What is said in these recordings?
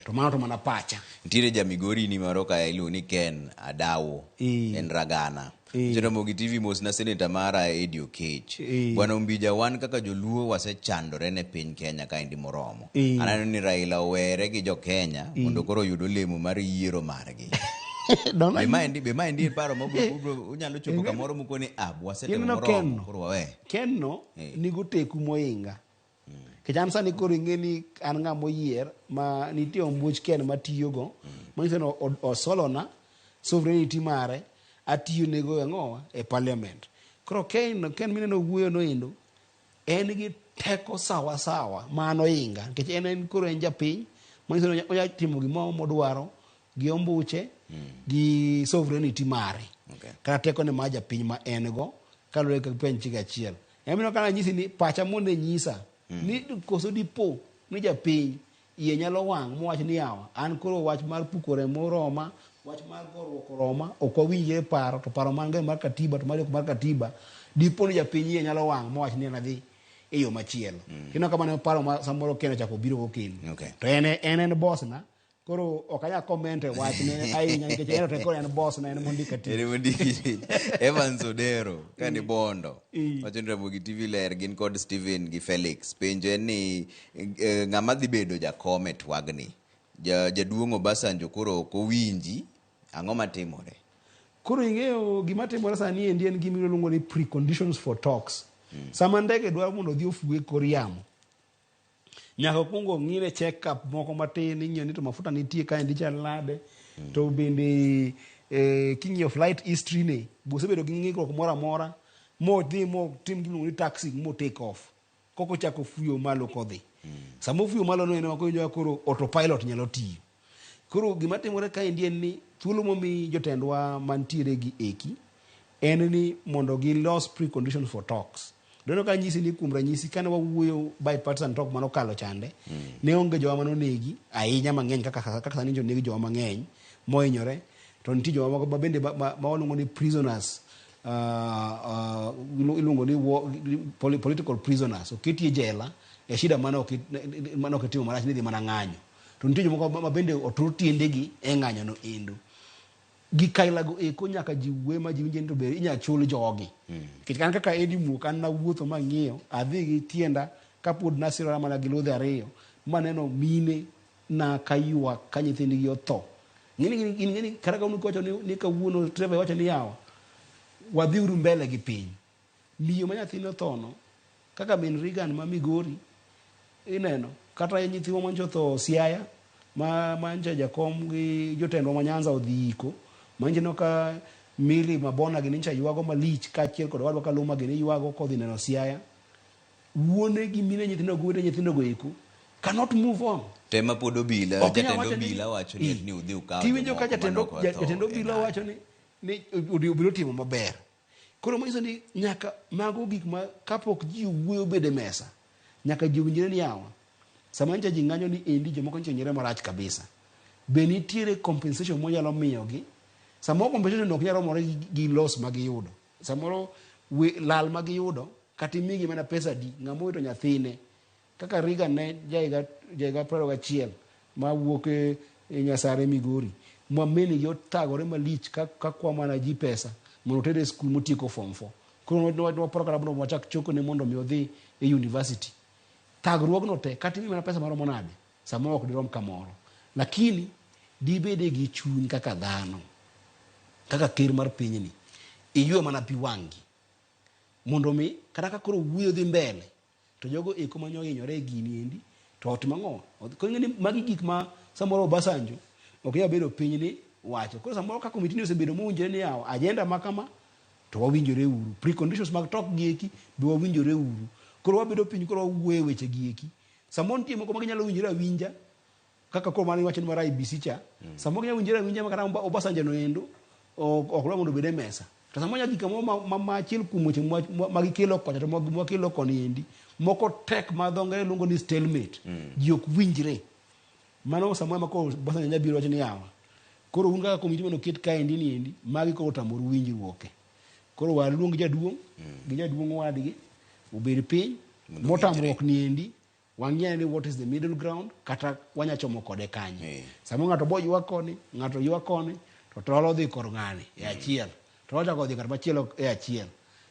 To mano to mana pacha. Nitiere ja Migori ni moro ka iluongo ni Ken Adawo. En Ragana. Jaramogi TV mos na seneta mara Eddie Okech. Bwana Ombija wan kaka joluo wasechandore ne piny Kenya kaendi moromo. Aneno ni Raila owere gi jo Kenya mondo koro oyud olemo mar yiero margi. Donge Be maendi be maendi en paro ma unyalo chopo kamoro mukoni ah wasetimo Ineno moromo Ken no? koro wawe. Ken no nigo teku moinga. Nikech an sani koro ing'e ni an ng'ama oyier ma nitie ombuoch Ken matiyogo manyiso ni osolona sovereignty mare atiyonego e ang'owa e parliament. Koro Ken mineno wuoyo no endo en gi teko sawa sawa ma an oinga nikech en koro en japiny manyiso ni onya timo gimoro modwaro gi ombuche gi sovereignty mare. Kata tekone mar japiny ma en go kaluwore gi penj chik achiel. Emomiyo ka nanyisi ni pacha mondo inyisa ni koso dipo ni japiny iye nyalo wang' mowach ni yawa an koro wach mar puko remo oroma, wach mar goruok oroma, ok wawinjre e paro to paro man go mar katiba to mari ok mar katiba. Dipo ni japiny iye nyalo wang' mowach ni an adhi e yo machielo. Ineno ka mano paro ma samoro Ken ochako obiro go kendo. To en en boss na Koro ok anyal comment e wachne ahinya nikech en to koro en boss na en mondika tich. En mondiki tich. Evans Odero ka ni Bondo. Wacho ni Ramogi TV ler gin kod Steven gi Felix. Penjo en ni ng'ama dhi bedo jakom e twagni? Jaduong' Obasanjo koro ok owinji, ang'o matimore? Koro ing'eyo gima timore sani endi en gima iluongo ni preconditions for talks. Sama ndege dwaro mondo odhi ofuwe e kor yamo, Nyaka okwong ong'ine check up moko matin, ing'iyo ni to mafuta nitie kaendi chal nade. To bende king'iyo flight history ne, be osebedo gi ng'ikruok moro amora modhi motim gimiluongo ni taxi mo take off. Kok ochako fuyo malo kodhi. Sama ofuyo malo no en ema koro iwinjo ka koro autopilot nyalo tiyo. Koro gima timore kaendi en ni thuolo momi jotendwa mantiere gi eki en ni mondo gilos preconditions for talks. Doneno ka anyisi ni kuom ranyisi kane wawuoyo bipartisan talk mane okalo chande, ne onge jowa mane onegi ahinya mang'eny kaka kaka sani nyocha oneg jowa mang'eny mohinyore to nitie jowa moko ma bende ma, ma, ma waluongo ni prisoners iluongo ni war, political prisoners oketi e jela e shida mane ok mane ok itimo marach ni idhi mana ng'anyo. To nitie jomoko ma bende otur tiendegi e ng'anyono endo. Gik kailago eko nyaka ji wuoye ma ji winje ni to be inya chul jogi. Nikech an kaka Eddie Muok an nawuotho mang'iyo, adhi gi tienda kapod nasirora mana gi ludhe ariyo maneno mine na kaywak ka nyithindgi otho. Ing'eni ing'eni kata ka kiwacho ni kawuono Trevor iwacho ni yawa wadhiuru mbele gi piny. Miyo ma nyathine othono kaka min Reagan ma Migori ineno kata nyithiwa manyocha otho Siaya ma manyocha jakom gi jotendwa ma Nyanza odhi iko manyocha ineno ka Milly Mabona gini nyocha ywago malich kaachiel kod owadwa Kaluma gini ywago kodhi neno Siaya. Wuone gi mine nyithindo gi owete nyithindo go eko cannot move on. Tema pod obila, Ok inyal jatend wacho ni obila wacho ni ni udhi ukaw Tiwinjo ka jomoko jatend manok otho jatend e obila ng'anyo. wacho ni obila otimo maber. Koro manyiso ni nyaka mago gik ma kapok ji owuoyo obedo e mesa, nyaka ji owinjre ni yawa, sama nyicha ji ng'anyo ni endi jomoko nyicha hinyore marach kabisa. Be nitiere compensation mwanyalo miyogi? Samoro compensation ok nyal romore gi loss ma giyudo. Samoro we, lal ma giyudo kata imigi mana pesa adi, ng'ama owito nyathine Kaka Reagan ne jahiga jahiga 21 ma wuok e Nyasare Migori ma min gi othagore malich ka ka kwa mana ji pesa mondo otere e skul motieko form 4. Koro nwaparo kata mondo wachak chokone mondo mi odhi e university. Thagruogno te kata imiye mana pesa maromo nade samoro ok dirom kamoro. Lakini dibede gi chuny kaka dhano kaka ker mar pinyni iywe mana pi wang'i mondo mi kata ka koro wuoyo dhi mbele To jogo eko mane ohinyore e gini endi to otimo ang'o? Koro ing'e ni magi gik ma samoro Obasanjo ok nyal bedo piny ni wacho. Koro samoro ka komiti ni osebedo mowinjore ni yawa agenda ma kama to wawinjore uru. Preconditions mag talk gi eki be wawinjore uru. Koro wabedo piny koro wawuoyo e weche gi eki. Samoro nitie moko ma ginyalo winjore awinja kaka koro mane iwacho ni mar IEBC cha samoro ginyalo winjore awinja ma kata Obasanjo no endo ok dwa mondo obed e mesa to samoro nyaka gik moro ma achiel kuom weche ma gikelo kocha to mwakelo koni endi moko tek ma dho ngere luongo ni stalemate ji ok winjre mano samoro ema koro Obasanjo nyalo biro wacho ni yawa koro un kaka komiti mane oket kaendi ni endi magi koro otamoru winjruok e koro waluong jaduong' gi jaduong' wadgi obed piny Mondo motamruok ni endi. Wang'iye ni what is the middle ground kata wanya chomo kode kanye. Eh. Samoro ng'ato bo ywak koni, ng'ato ywak koni, to tol odhi kor ng'ani e achiel. To ochako odhi kar machielo e achiel.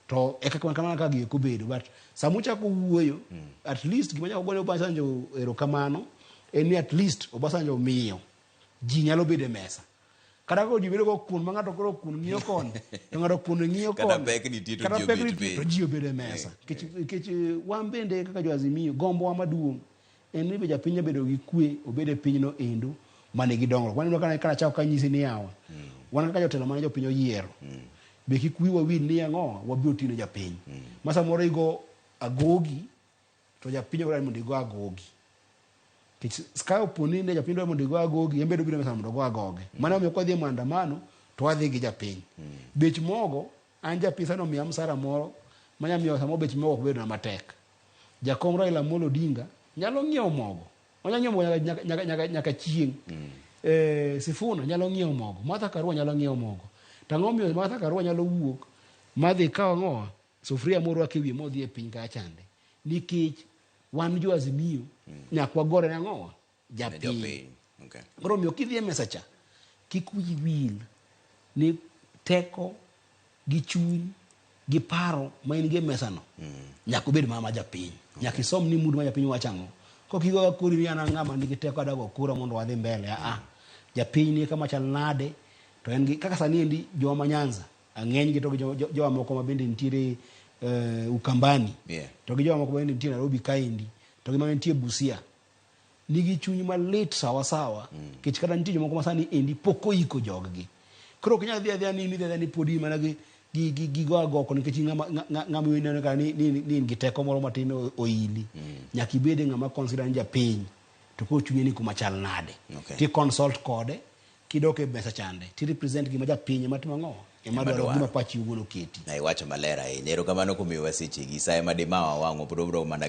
To e kaka kamano kaka gieko bedo. But sama uchako wuoyo, at least gima nyaka gone Obasanjo erokamano en ni at least Obasanjo omiyo ji nyalo bedo e mesa. Kata koro ji bedo go kun ma ng'ato koro kun ng'iyo koni, to ng'ato kun ng'iyo Kata koni. pek nitie to Kata ji pek obet nitie piny. to ji obedo e mesa. Nikech wan bende kaka jo Azimio, gombowa maduong' en ni be japiny obedo gi kwe, obed e pinyno endo manigi dongruok. Waneno ka kana chako kanyisi ni yawa, wan kaka jotelo mane jopiny oyiero, be kik wiwa wil ni ang'o, wabiro tiyo ne japiny. Ma samoro igo agogi, to japiny ok dwar ni mondo igo agogi. Nikech ka opo ni ne japiny dwaro mondo igo agogi, en bende obiro e mesa mondo ogo agoge. Mano emomiyo kwadhi e maandamano, to wadhi gi japiny. Bech mogo, an japiny sani omiya msara moro manya miyo samoro bech mogo ok bedna matek. Jakom Raila Amolo Odinga nyalo ng'iewo mogo. Onyalo ng'iewo mogo nyaka, nyaka, nyaka, nyaka chieng'. Sifuna nyalo ng'iewo mogo. Martha Karua nyalo ng'iewo mogo. To ang'o momiyo Martha Karua nyalo wuok madhi kaw ang'owa? Sufuria morwak e wiye modhi e piny kacha chande. Nikech wan jo Azimio nyaka wagore ne ang'owa? Japiny. Jopiny. Okay. Koro omiyo kidhi e mesa cha, kik wiyi wil ni teko gi chuny gi paro ma in go e mesa no nyaka obed mana ma japiny. Nyaka isom ni mood ma japiny wacho ang'o. Kok igo ga kori ni an ng'ama nigi teko adwa go kura mondo wadhi mbele. Ah, japiny ni kama chal nade to en gi kaka sani endi jowa ma Nyanza ang'eny gi to gi jowa moko ma bende nitiere Ukambani to gi jowa moko ma bende nitie Nairobi kaendi to gi ma nitie Busia nigi chuny malit sawa sawa nikech kata nitie jomoko ma sani endi pok oiko joggi. Koro ok inyal dhi adhiya ni idhi adhiya ni pod in mana gi gi gi gi go agoko nikech in ng'ama ng'ama ineno ka ni ni ni in gi teko moro matin oili. Nyaka ibed ng'ama consider ni japiny to koro chunye ni kuma chal nade. Ti consult kode kidok e mesa chande ti represent gima japiny ema timo ang'o ema dwaro gima pachi owuon oketi. Na iwacho maler ahinya. Erokamano kuom miyowa sechegi. Sa ema dimawa wang'wa pod wabiro mana.